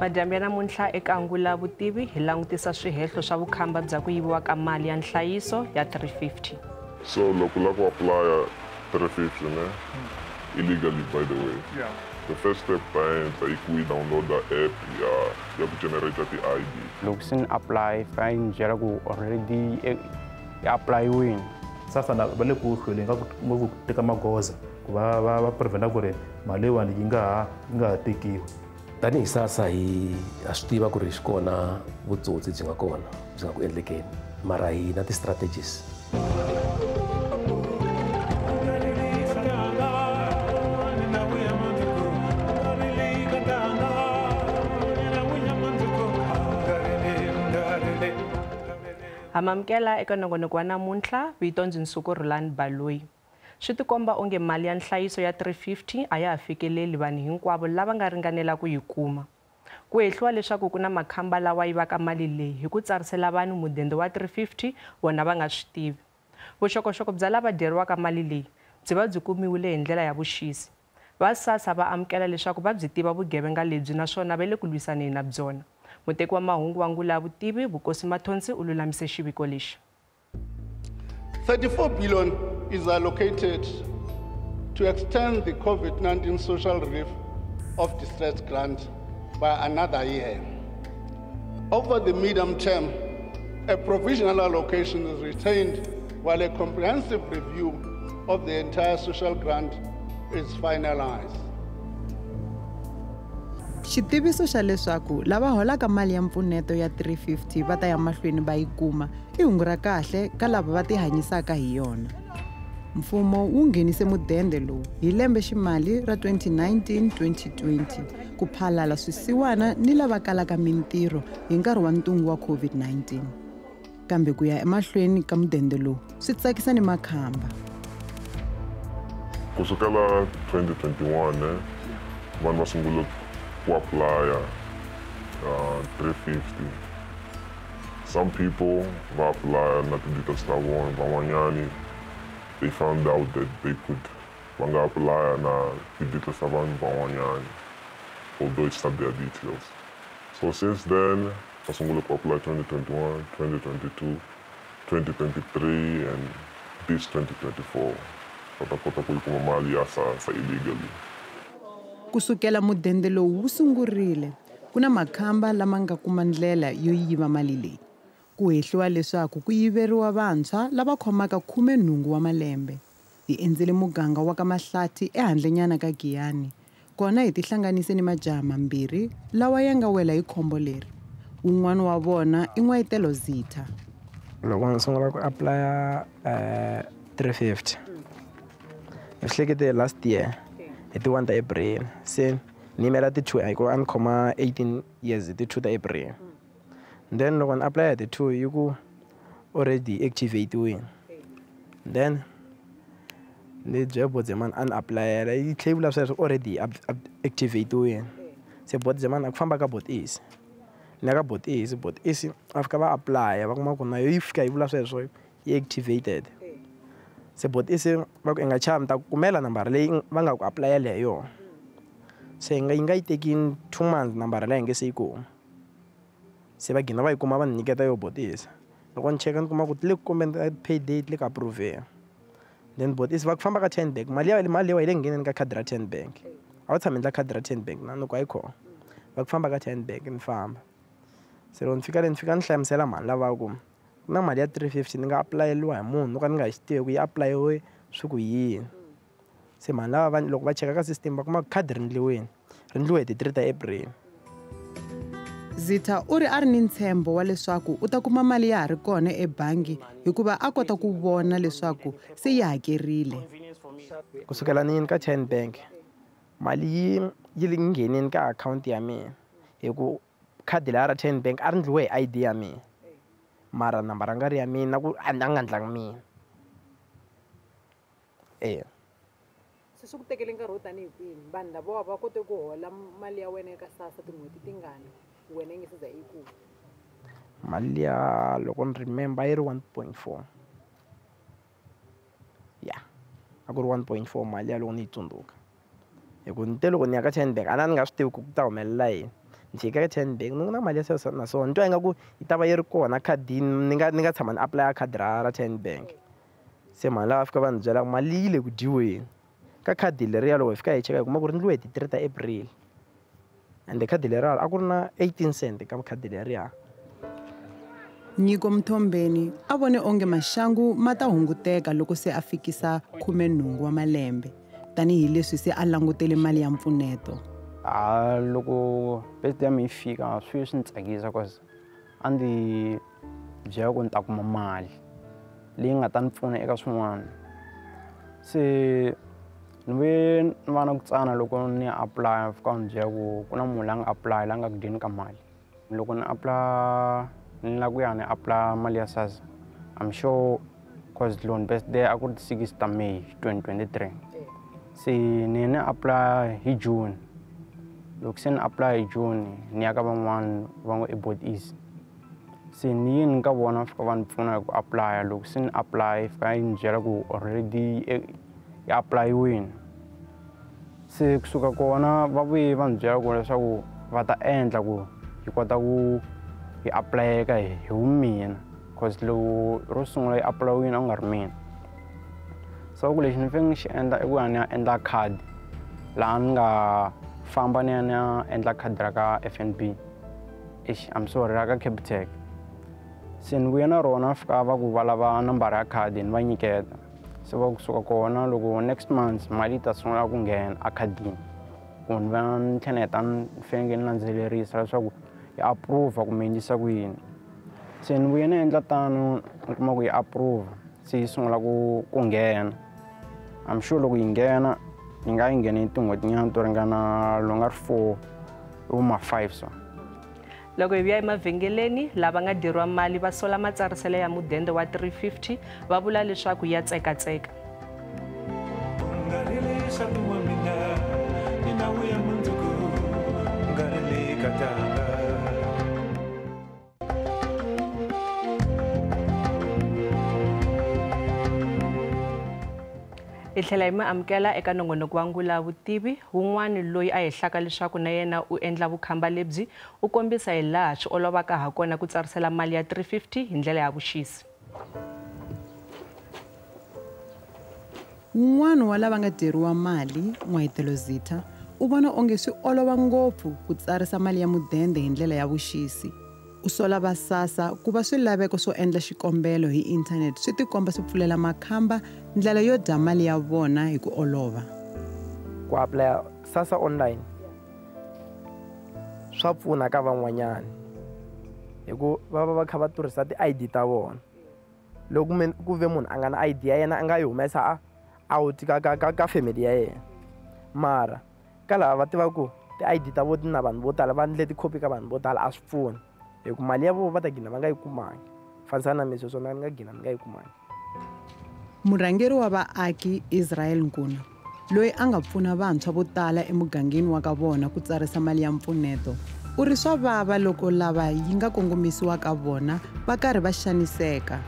Madyambu ya namuntlha eka Ngula Vutivi hi langutisa swihehlo swa vukhamba bya ku yiviwa ka mali ya nhlayiso ya 350. So loko la ku apply 350 ne illegally, by the way. Yeah. The first step ta endla i ku yi download-a app ya ku generate ti-ID. Loko se ni apply fa yi ni byela ku already yi apply-iwini. SASSA na va le ku hlweleni ka ku teka magoza ku va prevent-a ku ri mali leyiwani yi nga ha tekiwi. Tanihi SASSA hi ha swi tiva ku ri swi kona vutsotsi byi nga kona byi nga ku endlekeni, mara hi na ti-strategies. Hamamukela eka nongonoko wa namuntlha, vito ndzi Nsuku Rhulani Baloyi. Swi tikomba onge mali ya nhlayiso ya 350 a ya ha fikeleli vanhu hinkwavo lava nga ringanela ku yi kuma. Ku hehliwa leswaku ku na makhamba lawa yivaka mali leyi hi ku tsarisela vanhu mudende wa 350 vona va nga swi tivi. Vuxokoxoko bya lava dyeriwaka mali leyi byi va byi kumiwile hi ndlela ya vuxisi. Va SASSA va amukela leswaku va byi tiva vugevenga lebyi naswona va le ku lwisaneni na byona. Muteki wa mahungu wa Ngula Vutivi, Vukosi Mathonsi, u lulamise xiviko lexi. 34 billion is allocated to extend the COVID-19 social relief of distress grant by another year. Over the medium term, a provisional allocation is retained while a comprehensive review of the entire social grant is finalized. Xitiviso xa leswaku lava holaka mali ya mpfuneto ya 350 va ta ya mahlweni va yi kuma i hungu ra kahle ka lava va tihanyisaka hi yona. Mfumo wu nghenise mudende lowu hi lembe ximali ra 2019-2020 ku phalala swisiwana ni lava kalaka mintirho hi nkarhi wa ntungu wa COVID-19. Kambe ku ya emahlweni ka mudende lowu swi tsakisa ni makhamba. Ku sukela 2021 vanhu va sungule ku apply 350. Some people va apply na ti-details ta vona, van'wanyani they found out that they could va nga apply na ti-details ta vanhu van'wanyani, although it's not their details. So since then, va sungule ku apply 2021, 2022, 2023 and this 2024. Va ta kota ku yi kuma mali ya SASSA illegally. Ku sukela mudende lowu wu sungurile, ku na makhamba lama nga kuma ndlela yo yiva mali leyi. Ku hehliwa leswaku ku yiveriwa vantshwa lava khomaka 18 wa malembe. Hi endzele muganga wa ka Mahlathi ehandlenyana ka Giyani. Kona hi tihlanganise ni majaha mambirhi lawa ya nga wela hi khombo leri. Wun'wana wa vona i N'wayitelo Zitha. Loko ni sungula ku apply 350. Ni hlekete last year. Hi ti 1 ta April. Se ni yimela ti 2 hikuva a ni khoma 18 years hi ti 2 ta April. Then loko ni apply ti 2 yi ku already activate-iwini. Then ni byela Bodzemani a ni apply-ela yi tlhela yi vula sweswo already activate-iwini. Se Bodzemani a ku famba ka Botisi. Ni ya ka Botisi, Botisi a fika va apply va kuma ku na yo yi fika yi vula sweswo yi activated. Se Botisi va ku i nga chavi ni ta ku kumela nambara leyi va nga ku apply-ela hi yona. Se yi nga yi teki 2 months nambara leyi nge se yi kuma. Se va gina va yi kuma va ni nyiketa yo Botisi. Loko ni cheka ni kuma ku ti le ku kombeni ka pay date le ka approve-eni. Then Botisi va ku famba ka Ten Bank, mali leyiwa yi le ngheneni ka khadi ra Ten Bank. A wu tshami endla khadi ra Ten Bank na loko a yi kona. Va ku famba ka Ten Bank ni famba. Se loko ni fika le ni fika ni hlamusela mhani lava ku na mali ya 350 ni nga apply-eriwa hi munhu no ka ni nga xi tivi ku yi apply-iwe swi ku yini. Se mhani lava loko va cheka ka system va kuma ku khadi ri endliwini, ri endliwe hi ti 3 ta April. Zitha u ri a ri ni ntshembo wa leswaku u ta kuma mali ya ha ri kona ebangi hikuva a kota ku vona leswaku se yi hakerile. Ku sukela ni yini ka Ten Bank, mali yi le ngheneni ka akhawunti ya mina hi ku khadi leri ra Ten Bank a ri endliwe hi ID ya mina. Mara nambara nga ri ya mina ku a nga endlangi mina. Eya. Se swi ku tekele nkarhi wo tanihi kwini? Vanhu lavawa va kote ku hola mali ya wena eka SASSA tin'hweti tingani wena yi nge se za yi kuma? Mali ya loko ni remember yi ri 1.4. Yeah. A ku ri 1.4 mali ya loko ni yi tsundzuka. Hi ku ni te loko ni ya ka Ten Bank a na ni nga swi tivi ku ku ta humelela yini. Ni fika ka TymeBank ni ku na mali ya so na so ni twa ingaku yi ta va yi ri kona khadini ni nga tshama ni apply khadi ra TymeBank. Se mhani lava fika va ni byela ku mali yi le ku dyiweni ka khadi leriya loko hi fika hi cheka hi kuma ku ri ndliwe hi ti 3 ta April ende khadi leriya a ku ri na 18 cent ka khadi leriya. Nyiko Mthombeni a vone onge maxangu ma ta hunguteka loko se a fikisa 18 wa malembe tanihileswi se a langutele mali ya mpfuneto. Loko birthday ya mina yi fika swi ni tsakisa cause a ndzi byela ku ni ta kuma mali leyi nga ta ni pfuna eka swin'wana. Se ni vuye ni va na ku tsana loko ni ya apply fika ni byela ku ku na munhu la nga apply la nga ku dyeni ka mali. Loko ni apply ni lava ku ya ni apply mali ya SASSA, I'm sure cause loan birthday a ku ri 6 ta May 2023. Se ni ni apply hi June. Loko se ni apply hi June ni ya ka van'wana va ngo i board easy. Se ni yini ka vona fika va ni pfuna hi ku apply. Loko se ni apply fika yi ni byela ku already yi apply-iwini. Se kusuka kona va vuye va ni byela ku leswaku va ta endla ku yi kota ku yi apply-eka hi vumina cause loko ro sungula yi apply-iwini a ku nga ri mina. So ku lexi ni fanele ni xi endla i ku ya ni ya endla khadi laha ni nga famba ni ya ni ya endla khadi ra ka FNB. Eish, I'm sorry, ra ka Capitec. Se ni vuye na rona fika va ku va lava nambara ya khadi ni va nyiketa. Se va kusuka kona loko next month mali yi ta sungula ku nghena ekhadini ku ni va ni tlhela ni heta ni fanekele ni landzelerisa leswaku yi approve kumbe yi endlisa ku yini. Se ni vuye ni endla tano ni kuma ku yi approve se yi sungula ku nghena. I'm sure loko yi nghena yi nga yi nghene tin'hwetinyana to ringana loko nga ri 4 vo ma 5 so. Loko hi vuya emavhengeleni lava nga dyeriwa mali va sola matsariselo ya mudende wa 350 va vula leswaku ya tsekatseka. Hi tlhela hi mi amukela eka nongonoko wa Ngula Vutivi. Wun'wani loyi a hehlaka leswaku na yena u endla vukhamba lebyi u kombisa hi laha swi olovaka ha kona ku tsarisela mali ya 350 hi ndlela ya vuxisi. Wun'wana wa lava nga dyeriwa mali, N'wayitelo Zitha, u vona onge swi olova ngopfu ku tsarisa mali ya mudende hi ndlela ya vuxisi. U sola va SASSA ku va swilaveko swo endla xikombelo hi inthanete swi tikomba swi pfulela makhamba ndlela yo dya mali ya vona hi ku olova. Ku apply SASSA online swa pfuna ka van'wanyana hi ku va va va kha va tirhisa ti-ID ta vona. Loko ku ve munhu a nga na ID ya yena a nga yi humesa a out ka family ya yena. Mara ka lava va tivaka ku ti-ID ta vona ti na vanhu vo tala va endle tikhopi ka vanhu vo tala a swi pfuni. Hi ku mali ya vona va ta gina va nga yi kumangi. Fanisana na mina sweswo ni nga gina ni nga yi kumangi. Murhangeri wa vaaki Israel Nkuna, loyi a nga pfuna vantshwa vo tala emugangeni wa ka vona ku tsarisa mali ya mpfuneto, u ri swa vava loko lava yi nga kongomisiwa ka vona va karhi va xaniseka.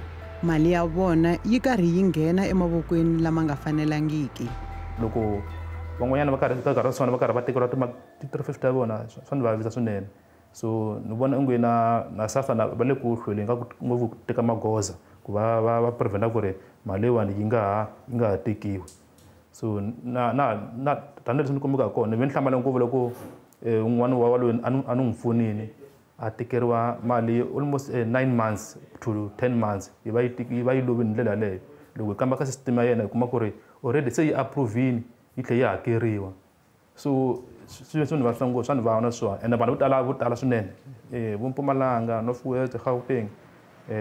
Mali ya vona yi karhi yi nghena emavokweni lama nga fanelangiki. Loko van'wanyana va karhi ka nkarhi wa swona va karhi va tekeriwa ti 350 ta vona swa ni vavisa swinene. So ni vona onge na SASSA na va le ku hlweleni ka ngopfu ku teka magoza ku va va va prevent ku ri mali leyiwani yi nga ha tekiwi. So na tanihileswi ni kombaka kona ni ve ni hlamala ngopfu loko un'wana wa loyi a ni n'wi pfunile a tekeriwa mali almost 9 months to 10 months yi va yi lovile hi ndlela yaleyo. Loko hi kamba ka system ya yena hi kuma ku ri already se yi approve-ini yi tlhela yi hakeriwa. So swi ni vavisa ngopfu, swa ni vava na swona. Ene vanhu vo tala swinene vo Mpumalanga, North West, Gauteng,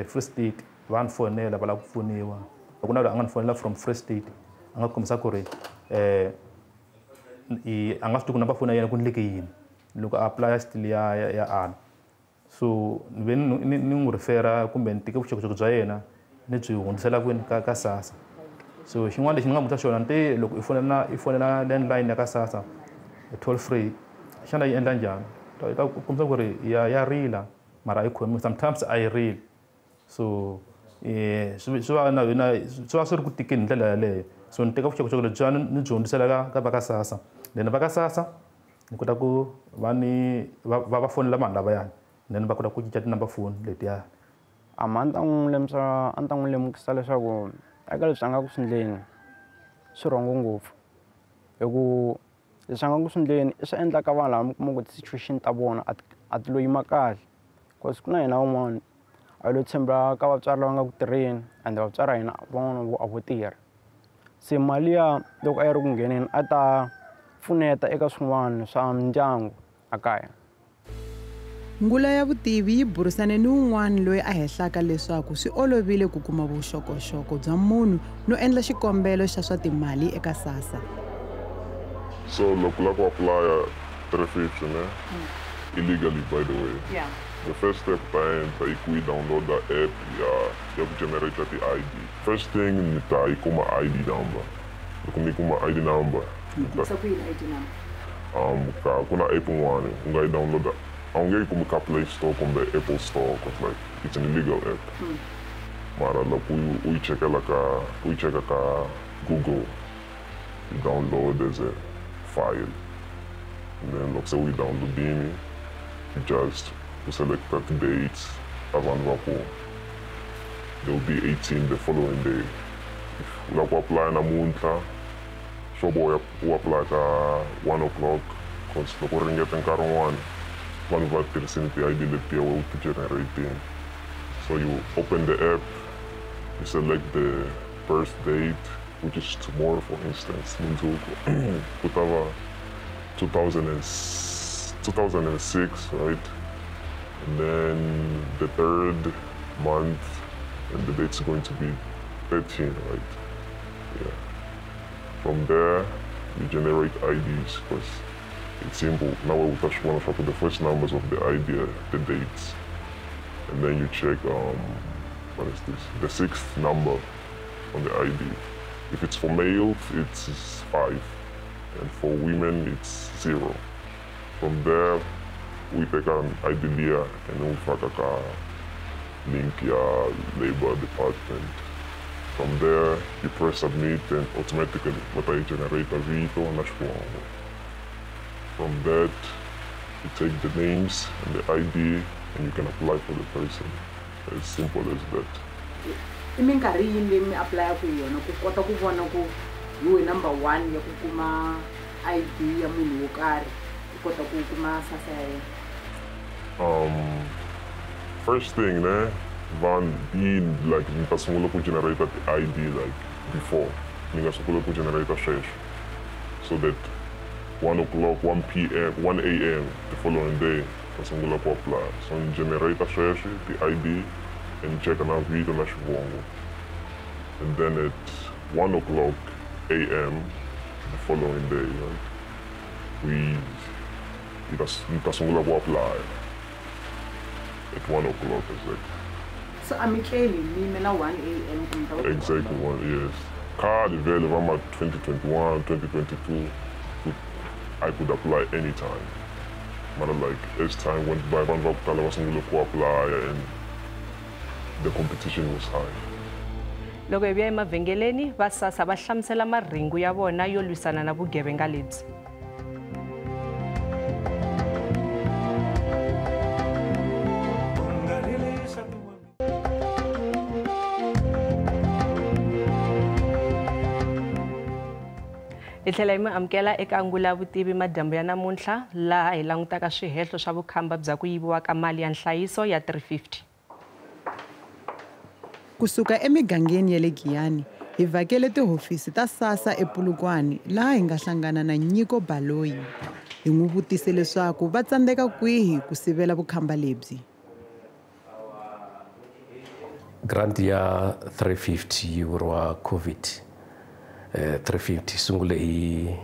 Free State va ni fonela va lava ku pfuniwa. Ku na loyi a nga ni fonela from Free State a nga kombisa ku ri a nga swi tivi ku number phone ya yena ku endleke yini loko a apply still ya ala. So ni ve ni n'wi refera kumbe ni teke vuxokoxoko bya yena ni byi hundzisela kwini ka SASSA. So xin'wana lexi ni nga n'wi vutisa xona ni te loko i fonela landline ya ka SASSA toll free xana yi endla njhani? Yi ta kombisa ku ri ya rila mara a yi khomiwi, sometimes a yi rili. So swi va na swi va swi ri ku tikeni hi ndlela yaleyo. So ni teka vuxokoxoko lebyiwani ni byi hundzisela ka va ka SASSA. Then va ka SASSA Ni kota ku va ni va fonela vanhu lavayani then va kota ku cinca ti-number phone letiya. A ni ta n'wi lemukisa a ni ta n'wi lemukisa leswaku eka leswi a nga ku swi endleni swi wrong ngopfu hi ku leswi a nga ku swi endleni i swi endlaka vanhu lava mi kuma ku ti-situation ta vona a ti lo yima kahle cause ku na hina van'wana a hi lo tshemba ka vatswari lava nga ku tirheni and vatswari va hina van'wana a vo tirha se mali ya loko a yi ri ku ngheneni a ta pfuneta eka swin'wana swa ndyangu a kaya. Ngula ya vutivi yi burisane ni wun'wana loyi a hehlaka leswaku swi olovile ku kuma vuxokoxoko bya munhu no endla xikombelo xa swa timali eka SASSA. So loko la ku apply 350 ne? Illegally, by the way. Yeah. The first step ta endla i ku yi download-a app ya ku generate ti ID. First thing ni ta yi kuma ID number. Loko ni kuma ID number. Ku yini ID number? Ka ku na app yin'wana u nga yi download-a. A wu nge yi kumi ka Play Store kumbe Apple Store cause like it's an illegal app. Mara loko u yi chekela ka u yi cheka ka Google, you download as a file. And then loko se u yi download-ini, you just select that date ta vanhu va ku they'll be 18 the following day. If u lava ku apply namuntlha, swo boha u apply ka 1 o'clock cause loko u ringeta nkarhi wun'wana vanhu va tirhisini ti-ID letiya u ti generate-ini. So you open the app, you select the birth date, which is tomorrow for instance, mundzuku. Ku ta va 2006, right? And then the third month, and the date's going to be 13, right? Yeah. From there, you generate IDs, because it's simple. Now we touch one of the first numbers of the ID, the dates. And then you check, what is this? The sixth number on the ID. If it's for males, it's 5. And for women, it's 0. From there, we take an ID liya and we faka ka link ya labor department. From there, you press submit and automatically what I generate a vito na xivongo. From that, you take the names and the ID and you can apply for the person. As simple as that. I minkarhi yini leyi mi apply-aku hi yona ku kota ku vona ku hi we number 1 ya ku kuma ID ya munhu wo karhi u kota ku kuma SASSA ya yena? First thing ne, van yi like ni ta sungula ku generate ti-ID like before ni nga sungula ku generate sweswo so that 1 o'clock, 1 p.m., 1 a.m. the following day ta sungula ku apply. So ni generate sweswi ti-ID and check na vito na xivongo. And then at 1 o'clock a.m. the following day, right, we ta sungula ku apply at 1 o'clock exactly. So a mi tleli mi yimela 1 a.m. ku mi ta Exactly, 1, yes. Khale vele va ma 2021, 2022, I could apply anytime. Mara like as time went by, vanhu va ku tala va sungule ku apply and the competition was high. Loko hi vuya emavhengeleni, va SASSA va hlamusela marhengu ya vona yo lwisana na vugevenga lebyi. Hi tlhela hi mi amukela eka Ngula Vutivi madyambu ya namuntlha laha hi langutaka swihehlo swa vukhamba bya ku yiviwa ka mali ya nhlayiso ya 350. Kusuka emigangeni ya le Giyani, hi vhakele tihofisi ta SASSA ePolokwane laha hi nga hlangana na Nyiko Baloyi. Hi n'wi vutise leswaku va tsandzeka kwihi ku sivela vukhamba lebyi. Grant ya 350 yi vuriwa COVID. 350 sungule hi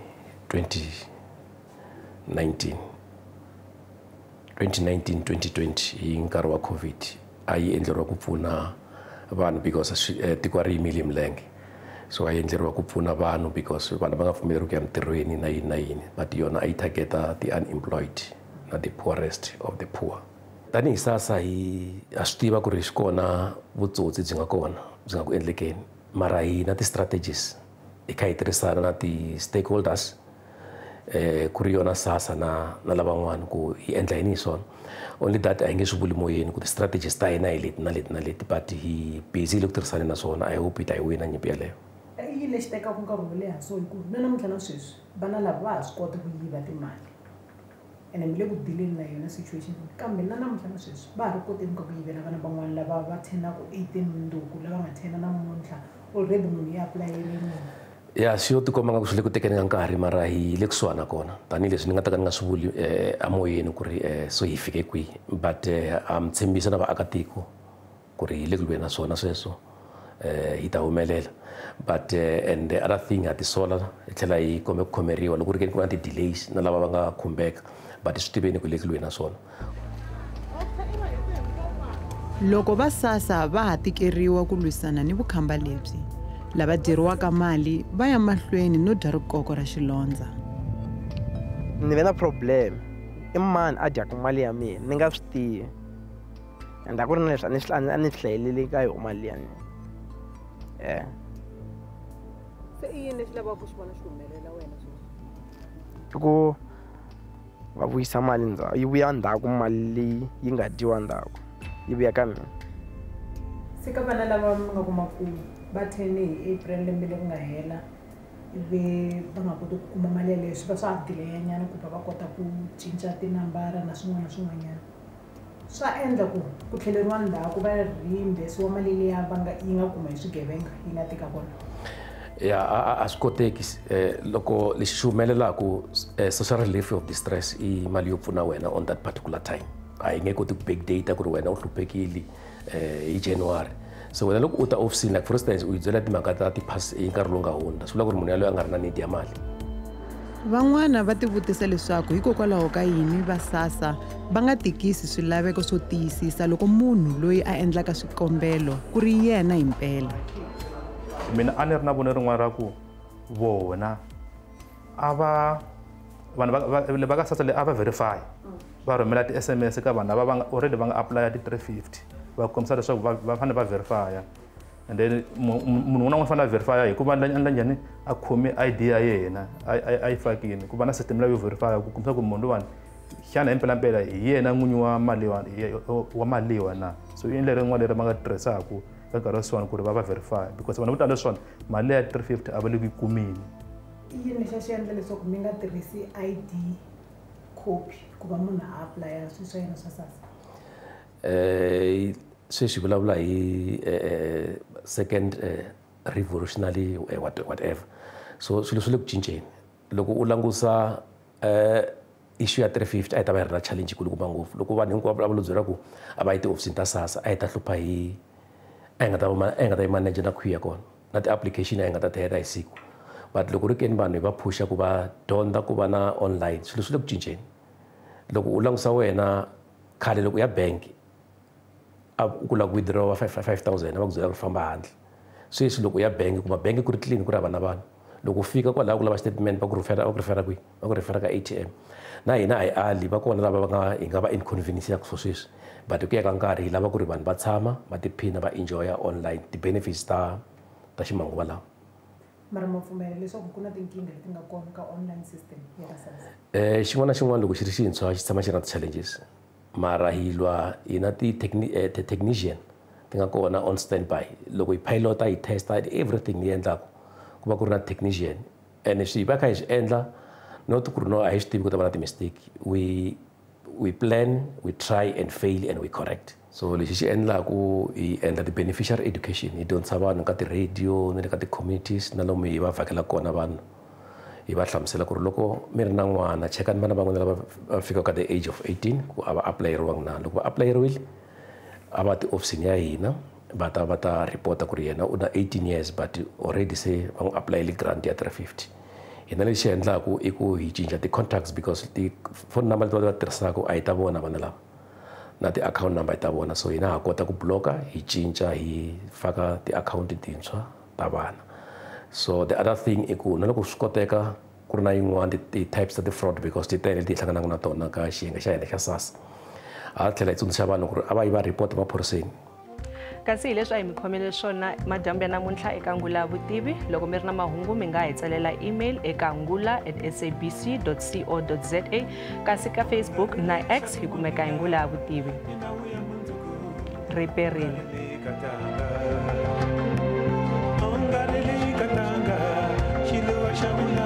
2019 2020 hi nkarhi wa COVID a yi endleriwa ku pfuna vanhu because tiko ri yimile milenge. So a yi endleriwa ku pfuna vanhu because vanhu va nga pfumeleriwi ku ya emitirhweni na yini na yini, but yona a yi targeta ti-unemployed na the poorest of the poor. Tanihi SASSA hi ha swi tiva ku ri swi kona vutsotsi byi nga kona byi nga ku endlekeni, mara hi na ti-strategies hi kha hi tirhisana na ti-stakeholders Ku ri yona SASSA na lavan'wana ku hi endla yini hi swona. Only that a hi nge swi vuli moyeni ku ti-strategies ta hina hi leti na leti na leti, but hi busy le ku tirhisani na swona. I hope hi ta yi wina nyimpi yeleyo. I yini lexi tekaka nkarhi wo leha so hi ku na namuntlha na sweswi vana lava va ha swi kota ku yiva timali ene mi le ku dileni na yona situation, kambe na namuntlha na sweswi va ha ri koteni ka ku yivela vana van'wana lava va thenaka 18 mundzuku, lava nga thena namuntlha already munhu ya apulayele munhu. Ya swi yo tikomba nga ku swi le ku tekeni ka nkarhi, mara hi le kusuhani na kona tanihileswi ni nga ta ka ni nga swi vuli emoyeni ku ri so hi fike kwihi, but a mi tshembisa na vaakatiko ku ri hi le ku lweni na swona sweswo, hi ta humelela. But and the other thing, ha tisola hi tlhela hi kombe ku khomeriwa loko ku ri ke ni ku na ti-delays na lava va nga khumbeka, but swi tiveni ku hi le ku lweni na swona. Loko va SASSA va ha tikeriwa ku lwisana ni vukhamba lebyi, lava dyeriwaka mali va ya mahlweni no dya rikoko ra xilondza. Ni ve na problem, i mani a dyaka mali ya mina ni nga swi tivi, and a ku ri na leswi a ni swi hlayeleli ka yona mali ya mina. Se i yini lexi lavaka ku xi vona xi humelela wena sweswi? I ku va vuyisa mali ndzhaku, yi vuya ndzhaku mali leyi yi nga dyiwa ndzhaku, yi vuya ka mina. Se ka vana lava mi nga kuma ku va thene hi April lembe leri nga hela, ivi va nga koti ku kuma mali yeleyo, swi va swa ha delay-anyana ku va va kota ku cinca tinambara na swin'wana na swin'wanyana, swa endla ku ku tlheleriwa ndzhaku va reimburse-iwa mali liya va nga yi nga kuma hi swigevenga yi nga tika vona. Ya a swi koteki. Loko lexi xi humelelaku, social relief of distress i mali yo pfuna wena on that particular time. A yi nge koti ku backdate ku ri wena u hluphekile hi January. So wena loko u ta ofisini, like for instance u yi byela timhaka ta ti-pass hi nkarhi lowu nga hundza, swi vula ku ri munhu yaloye a nga ri na need ya mali. Van'wana va tivutisa leswaku hikokwalaho ka yini va SASSA va nga tikisi swilaveko swo tiyisisa loko munhu loyi a endlaka swikombelo ku ri yena himpela. Mina a ni ri na vonelo rin'wana ra ku vona a va vanhu va ka SASSA leyi a va verify, va rhumela ti-SMS ka vanhu lava va nga already va nga apply ti-350, va kombisa leswaku va fanele va verify, and then munhu un'wana na un'wana fanele a verify hi ku va endla njhani, a khome ID ya yena a yi fakile, ku va na system leyo verify ku kombisa ku munhu luwani xana hi mpelampela hi yena n'winyi wa mali wa mali leyiwani na. So i ndlela rin'wana leri va nga tirhisaka ka nkarhi wa swona ku ri va va verify, because vanhu vo tala swona mali ya 350 a va le ku yi kumeni. I yini lexi a xi endla leswaku mi nga tirhisi ID copy ku va munhu a apply-a swilo swa yena swa SASSA? Sweswi vulavula hi second revolutionary whatever, so swilo swi le ku cinceni. Loko u langusa issue ya 350 a yi ta va yi ri na challenge kulukumba ngopfu. Loko vanhu hinkwavo va lo byela ku a va yi tihofisini ta SASSA, a yi ta hlupha hi a hi nga ta yi manage na queue ya kona na ti-application a hi nga ta ti heta hi siku. But loko ri keni vanhu hi va phusha ku va dyondza ku va na online, swilo swi le ku cinceni. Loko u langusa wena khale loko u ya bank a ku lava ku withdraw 5,000 va ku byela ku famba handle. Sweswi loko u ya bank kuma bank ku ri clean ku ri hava na vanhu, loko u fika kwalaho ku lava statement va ku refer, va ku refera kwihi? Va ku refera ka ATM. Na hina a hi ali, va kona lava va nga hi nga va inconvenience for sweswi, but ku ya ka nkarhi hi lava ku ri vanhu va tshama va tiphina va enjoy online ti-benefits ta ximanguva lawa. Mara ma pfumela leswaku ku na tinkingha leti nga kona ka online system ya ka SASSA? Xin'wana na xin'wana loko xi ri xintshwa xi tshama xi ri na ti-challenges, mara hi lwa hi na ti-technician ti nga kona on standby. Loko hi pilota hi testa everything hi endlaka ku va ku ri na technician, and swi va kha hi swi endla not ku ri no a hi swi tivi ku ta va na ti-mistake. We plan, we try and fail and we correct. So lexi xi endlaku hi endla ti-beneficiary education, hi dyondzisa vanhu ka ti-radio na le ka ti-communities na lomu hi va vhakela kona vanhu, hi va hlamusela ku ri loko mi ri na n'wana chekani vana van'wana lava va fikaka ka the age of 18 ku a va apulayeriwangi na. Loko va apulayeriwile a va tihofisini ya hina va ta report-a ku ri yena u na 18 years but already se va n'wi apulayele grant ya 350. Hina lexi endlaku i ku hi cinca ti-contacts because ti-phone number leti va tirhisaka a hi ta vona vana lava na ti-account number hi ta vona, so hina ha kota ku block-a hi cinca hi faka ti-account tintshwa ta vana. So the other thing i ku na loko swi koteka ku ri na yin'wana ti-types ta ti-fraud because ti tele leti hi hlanganaka na tona ka xiyenge xa hina xa SASSA, ha tlhela hi tsundzuxa vanhu ku ri a va yi va report emaphoriseni. Kasi hi leswi a hi mi khomele swona madyambu ya namuntlha eka Ngula ya Vutivi. Loko mi ri na mahungu mi nga hi tsalela email eka ngula@sabc.co.za, kasi ka Facebook na X hi kumeka hi Ngula ya Vutivi. Riperile. Xa.